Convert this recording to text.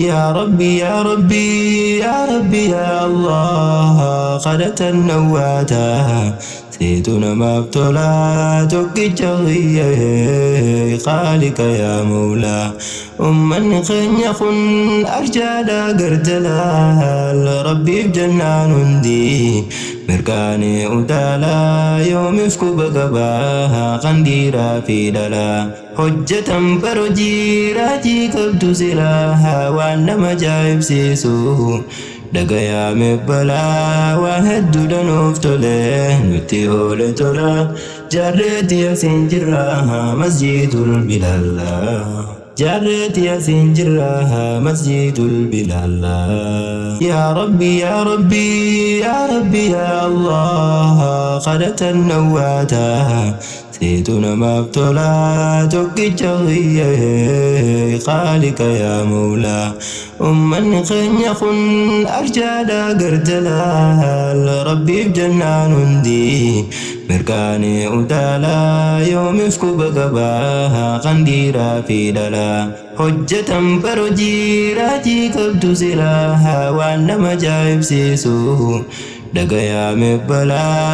Yaa Rabbi yaa Rabbi yaa Rabbi yaa Allah kadhatan awwaata seetu namaaf tola tokkicha kiyyee khaalika yaa mawlaa ummanni keenya kun arjaadha garjalaal rabbiif jennaan hundi mirkaanee utaalaa yoomiif quba qabaa kan dhiiraa fi dhalaa hojjetan barojii raajii qabdu silaa waan nama ajaa'ibsiisu dhagayaame balaa waan hedduudha nuuf tole nutti oole tola jaarreetti asiin jirra masjiidul bilaalla jaarreetti asiin jirra masjiidul bilaalla. Yaa Rabbi yaa Rabbi yaa Rabbi yaa Allah kadhatan awwaata seetu namaaf tola tokkicha kiyyee khaalika yaa mawlaa ummanni keenya kun arjaadha garjalaal rabbiif jennaan hundi mirkaanee utaalaa yoomiif quba qabaa kan dhiiraa fi dhalaa hojjetan barojii raajii qabdu silaa waan nama ajaa'ibsiisu dhagayaame balaa.